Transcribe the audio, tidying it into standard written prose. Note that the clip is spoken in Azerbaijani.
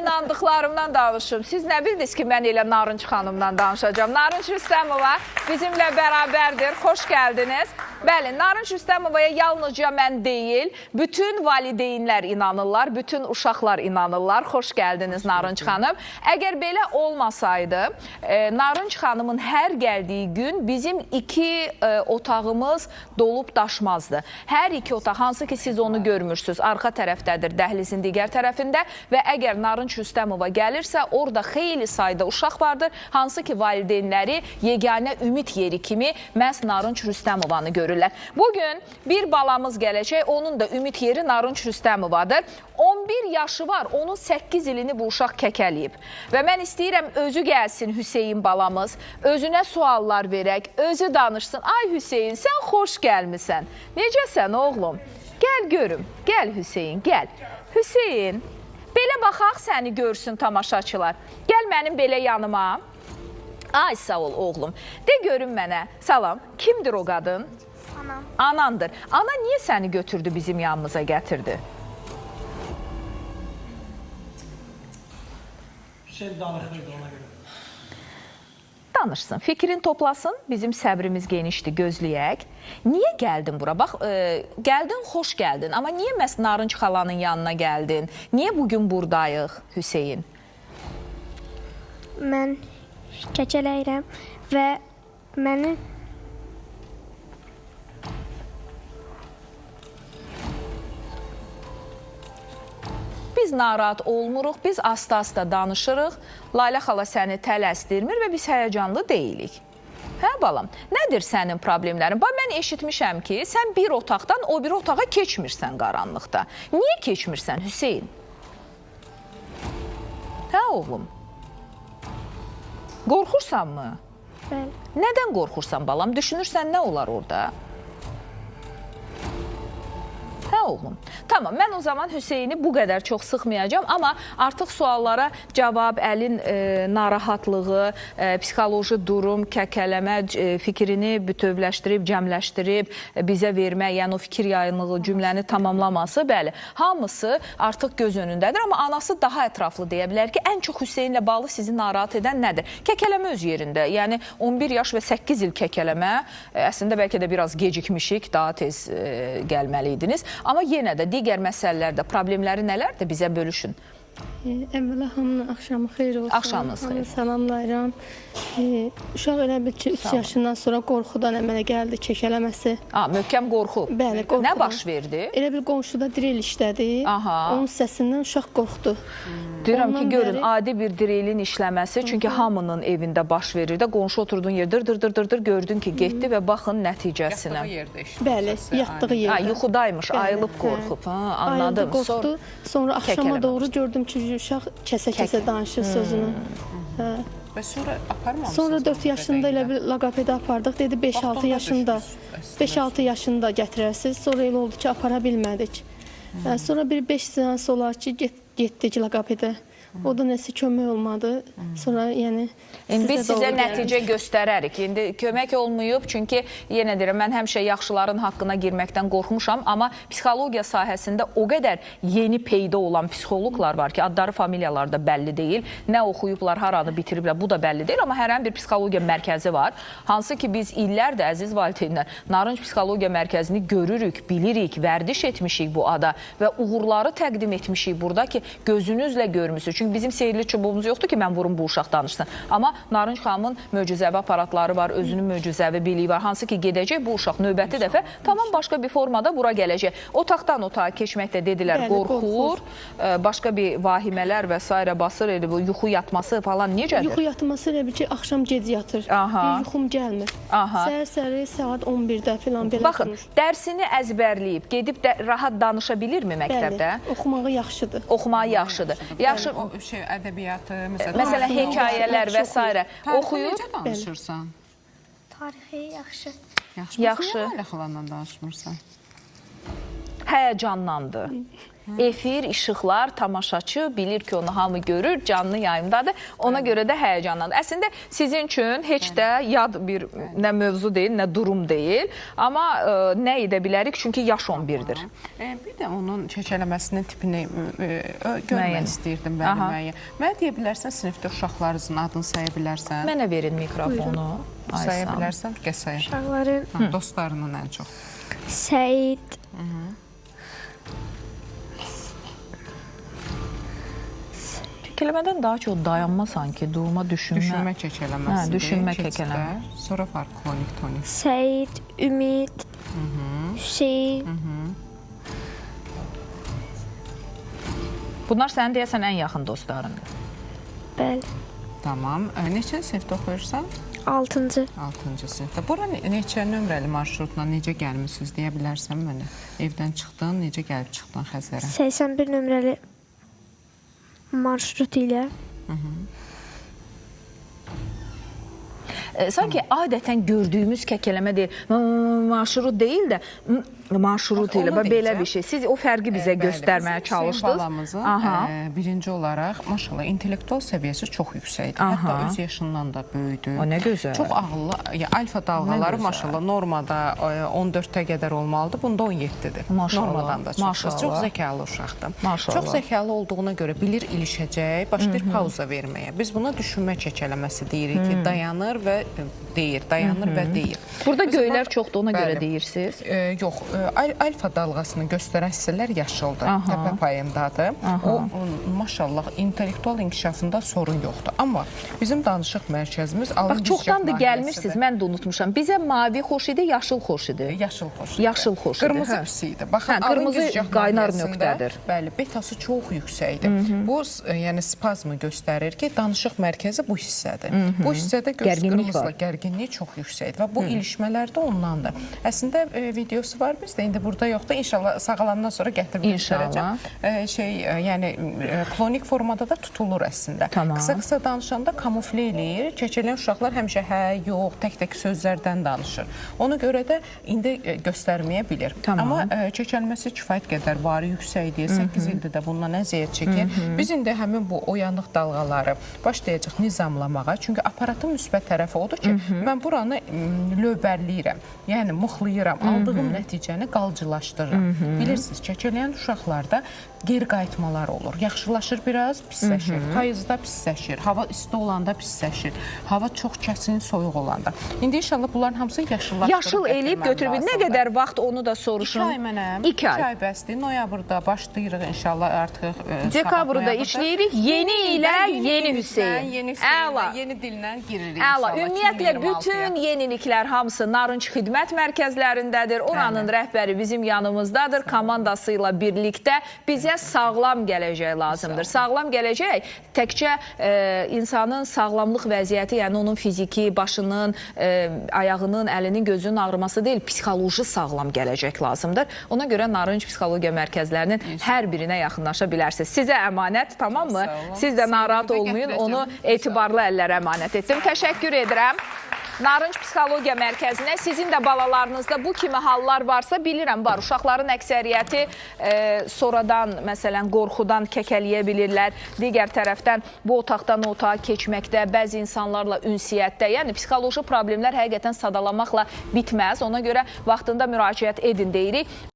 inandıqlarımdan danışım. Siz nə bildiniz ki, mən elə Narınc xanımdan danışacağam. Narınc Rüstəmova bizimlə bərabərdir. Xoş gəldiniz. Bəli, Narınc Rüstəmovaya yalnızca mən deyil, bütün valideynlər inanırlar, bütün uşaqlar inanırlar. Xoş gəldiniz Narınc xanım. Əgər belə olmasaydı, Narınc xanımın hər gəldiyi gün bizim iki otağımız dolub daşmazdı. Hər iki otaq, hansı ki siz onu görmürsünüz, arxa tərəfdədir, dəhlizin digər tərəfində və əgər Narınc Rüstəmova gəlirsə, orada xeyli sayda uşaq vardır, hansı ki valideynləri yeganə ümid yeri kimi məhz Narınc Rüstəmovanı görürlər. Bugün bir balamız gələcək, onun da ümid yeri Narınc Rüstəmovadır. 11 yaşı var, onun 8 ilini bu uşaq kəkələyib. Və mən istəyirəm özü gəlsin Hüseyin balamız, özünə suallar verək, özü danışsın. Ay Hüseyin, sən xoş gəlmisən. Necəsən oğlum? Gəl görüm, gəl Hüseyin, gəl. Hüseyin, belə baxaq səni görsün tamaşaçılar. Gəl mənim belə yanıma. Ay sağ ol oğlum. De görüm mənə. Salam. Kimdir o qadın? Anam. Anandır. Ana niyə səni götürdü bizim yanımıza gətirdi? Hüseyin danışırdı ona göre. Danışsın, fikrin toplasın. Bizim səbrimiz genişdir, gözləyək. Niyə gəldin bura? Bax, gəldin, xoş gəldin. Amma niyə məhz Narınc xalanın yanına gəldin? Niyə bugün buradayıq, Hüseyin? Mən kəkələyirəm və məni Biz narahat olmuruq, biz asta-asta danışırıq. Lalə xala səni tələsdirmir və biz həyəcanlı deyilik. Hə balam, nədir sənin problemlərin? Bax mən eşitmişəm ki, sən bir otaqdan o bir otağa keçmirsən qaranlıqda. Niyə keçmirsən Hüseyin? Hə oğlum? Qorxursanmı? Bəli. Nədən qorxursan balam? Düşünürsən nə olar orada? Hə oğlum. Tamam, mən o zaman Hüseyni bu qədər çox sıxmayacağam, amma artıq suallara cavab, əlin narahatlığı, psixoloji durum, kəkələmə fikrini bütövləşdirib, cəmləşdirib bizə vermək, yəni o fikir yayınlığı cümləni tamamlaması, bəli, hamısı artıq göz önündədir, amma anası daha ətraflı deyə bilər ki, ən çox Hüseynlə bağlı sizi narahat edən nədir? Kəkələmə öz yerində, yəni 11 yaş və 8 il kəkələmə, əslində bəlkə də biraz gecikmişik, daha tez gəlməli idiniz. Amma yenə də digər məsələlərdə problemləri nələrdir bizə bölüşün. Əvvəla hamının axşamı xeyir olsun. Axşamınız xeyir. Hamını salamlayıram. Uşaq elə bil ki, 3 yaşından sonra qorxudan əmələ gəldi kəkələməsi. Ha, möhkəm qorxu. Bəli, qorxudan. Nə baş verdi? Elə bir qonşuda drel işlədi. Aha. Onun səsindən uşaq qorxdu. Deyirəm ki, Ondan görün, bəri- adi bir drelin işləməsi, çünki hamının evində baş verir də, qonşu oturduğun yer dır dır dır dır dır gördün ki, getdi və baxın nəticəsinə. Yatdığı yerdə işləyir. Bəli, yatdığı yerdə. Ha, yuxudaymış, Bəli, ayılıb hə. qorxub. Ha, Ayıldı, anladım. qorxdu. Sonra axşama kəkələmə doğru gördüm ki, uşaq kəsə-kəsə danışır sözünü. Hə. Və sonra aparmamısınız. Sonra 4 yaşında elə bir loqopedə apardıq. Dedi 5-6 Vaxtında yaşında. düşmüş 5-6 yaşında gətirərsiz. Sonra elə oldu ki, apara bilmədik. Sonra bir 5 seans olar ki, getdik loqopedə. O da nəsə kömək olmadı. Sonra yəni İndi biz sizə sizə doğru nəticə göstərərik. İndi kömək olmayıb, çünki yenə deyirəm, mən həmişə yaxşıların haqqına girməkdən qorxmuşam, amma psixologiya sahəsində o qədər yeni peyda olan psixoloqlar var ki, adları, familiyaları da bəlli deyil. Nə oxuyublar, haranı bitiriblər, bu da bəlli deyil, amma hər an bir psixologiya mərkəzi var. Hansı ki biz illərdir əziz valideynlər, Narınc Psixologiya Mərkəzini görürük, bilirik, vərdiş etmişik bu ada və uğurları təqdim etmişik burada ki, gözünüzlə görmüsünüz. Çünki bizim seyirli çubuğumuz yoxdur ki, mən vurum bu uşaq danışsın. Amma Narınc xanımın möcüzəvi aparatları var, özünün möcüzəvi biliyi var. Hansı ki, gedəcək bu uşaq növbəti dəfə tamam başqa bir formada bura gələcək. Otaqdan otağa keçməkdə dedilər, Bəli, qorxur. qorxur. Başqa bir vahimələr və sairə basır, elə bu yuxu yatması falan necədir? Yuxu yatması elə bil ki, axşam gec yatır. Aha. Bir yuxum gəlmir. Aha. Səhər-səhər saat 11-də filan belə Baxın, durur. dərsini əzbərləyib, gedib də rahat danışa bilirmi məktəbdə? Bəli, oxumağı yaxşıdır. Oxumağı yaxşıdır. Yaxşı, O şey ədəbiyyatı, məsələn, məsələn, tarixi hekayələr və Yaxşı sairə Tarixi oxuyur. Necə danışırsan? Tarixi yaxşı. Yaxşı. Yaxşı. Niyə Lalə xalanla danışmırsan? Həyəcanlandı. Efir, işıqlar, tamaşaçı bilir ki, onu hamı görür, canlı yayımdadır. Ona görə də həyəcanlanır. Əslində sizin üçün heç də yad bir nə mövzu deyil, nə durum deyil. Amma nə edə bilərik? Çünki yaş 11-dir. Bir də onun çəkələməsinin tipini görmək Müəyyən. istəyirdim bəli Aha. müəyyən. Mənə deyə bilərsən sinifdə uşaqlarınızın adını saya bilərsən? Mənə verin mikrofonu. Saya Aysan. bilərsən, gəl saya. Uşaqların Ha, dostlarının ən çox. Səid, Kəkələmədən daha çox dayanma sanki, durma, düşünmə. Düşünmə kəkələməsidir. Hə, düşünmə keçidlər. kəkələmə. Sonra var klonik, tonik. Səid, Ümid, Hüseyn, Bunlar sənin deyəsən ən yaxın dostlarındır. bəli, Tamam. Neçənci sinifdə oxuyursan? 6-cı. 6-cı sinifdə. Bura neçə nömrəli marşrutla necə gəlmisiniz deyə bilərsən mənə? Evdən çıxdın, necə gəlib çıxdın Xəzərə? 81 nömrəli marşrut ilə Sanki adətən gördüyümüz kəkələmə deyil, marşrut deyil də marşrut Bax, ilə onu bax, belə deyəcəm. bir şey. Siz o fərqi bizə Bəli, göstərməyə bizim Hüseyn çalışdınız. Balamızın Aha. birinci olaraq maşallah intellektual səviyyəsi çox yüksəkdir. Aha. Hətta öz yaşından da böyüdü. O nə gözəl. Çox ağıllı, ya, alfa dalğaları gözəl. maşallah normada 14-ə qədər olmalıdır. Bunda 17-dir. Maşallah, Normadan da çox. maşallah. Çox zəkalı uşaqdır. Maşallah. Çox zəkalı olduğuna görə bilir ilişəcək, başlayır pauza verməyə. Biz buna düşünmə çəkələməsi deyirik ki, dayanır və deyir, dayanır və deyir. Burada Məsələn, göylər bax- çoxdur, ona görə Bəli. deyirsiniz. Yox, alfa dalğasını göstərən hissələr yaşıldır, Aha. təpə payındadır. O maşallah intellektual inkişafında sorun yoxdur. Amma bizim danışıq mərkəzimiz alın Bax çoxdandır gəlmirsiniz, mən də unutmuşam. Bizə mavi xoş idi, yaşıl xoş idi. Yaşıl xoş idi. Yaşıl xoş idi, Qırmızı hə. pis idi. Baxın, Hə, alın qırmızı güzgah qaynar nahiyəsində, nöqtədir. Bəli, betası çox yüksəkdir. Bu yəni spazmı göstərir ki, danışıq mərkəzi bu hissədir. Bu hissədə göz Gərginlik qırmızıla var. gərginlik çox yüksəkdir və bu ilişmələr də ondandır. Əslində videosu var bizdə, indi burada yoxdur. İnşallah sağalandan sonra gətirib İnşallah. göstərəcəm. Yəni klonik formada da tutulur əslində. Tamam. Qısa-qısa danışanda kamufle eləyir. Çəkilən uşaqlar həmişə hə, yox, tək-tək sözlərdən danışır. Ona görə də indi göstərməyə bilir. Tamam. Amma çəkilməsi kifayət qədər var, yüksəkdir. 8 ildir də bundan əziyyət çəkir. Biz indi həmin bu oyanıq dalğaları başlayacaq nizamlamağa. Çünki aparatın müsbət tərəfi odur ki, mən buranı lövbərləyirəm. Yəni mıxlayıram, aldığım nəticəni qalıcılaşdırıram. Bilirsiniz, çəkilən uşaqlarda geri qayıtmalar olur. Yaxşılaşır biraz, pisləşir. Payızda pisləşir, hava isti olanda pisləşir, hava çox kəsin soyuq olanda. İndi inşallah bunların hamısı yaşıllaşdırıb Yaşıl eləyib gətirməm götürüb. Nə lazımdır. qədər vaxt onu da soruşun. 2 ay mənə. 2 ay. 2 ay bəsdir. Noyabrda başlayırıq inşallah artıq. Dekabrda noyabrda. işləyirik. Yeni ilə yeni Hüseyn. Yeni Hüseynlə, Əla. yeni dillə giririk Əla. inşallah. Ümumiyyətlə 2026-ya. bütün yeniliklər hamısı Narınc Xidmət Mərkəzlərindədir. Oranın rəhbəri bizim yanımızdadır. Komandası ilə birlikdə bizə sağlam gələcək lazımdır. Sağlam gələcək təkcə insanın sağlamlıq vəziyyəti, yəni onun fiziki, başının, ayağının, əlinin, gözünün ağrıması deyil, psixoloji sağlam gələcək lazımdır. Ona görə Narınc Psixologiya Mərkəzlərinin hər birinə yaxınlaşa bilərsiniz. Sizə əmanət, tamam mı? Sağ olun. Siz də narahat Sevgi də olmayın, gətirəcəm. onu etibarlı əllərə əmanət etdim. Təşəkkür edirəm. Narınc Psixologiya Mərkəzinə sizin də balalarınızda bu kimi hallar varsa bilirəm var. Uşaqların əksəriyyəti sonradan məsələn qorxudan kəkələyə bilirlər. Digər tərəfdən bu otaqdan o otağa keçməkdə, bəzi insanlarla ünsiyyətdə, yəni psixoloji problemlər həqiqətən sadalamaqla bitməz. Ona görə vaxtında müraciət edin deyirik.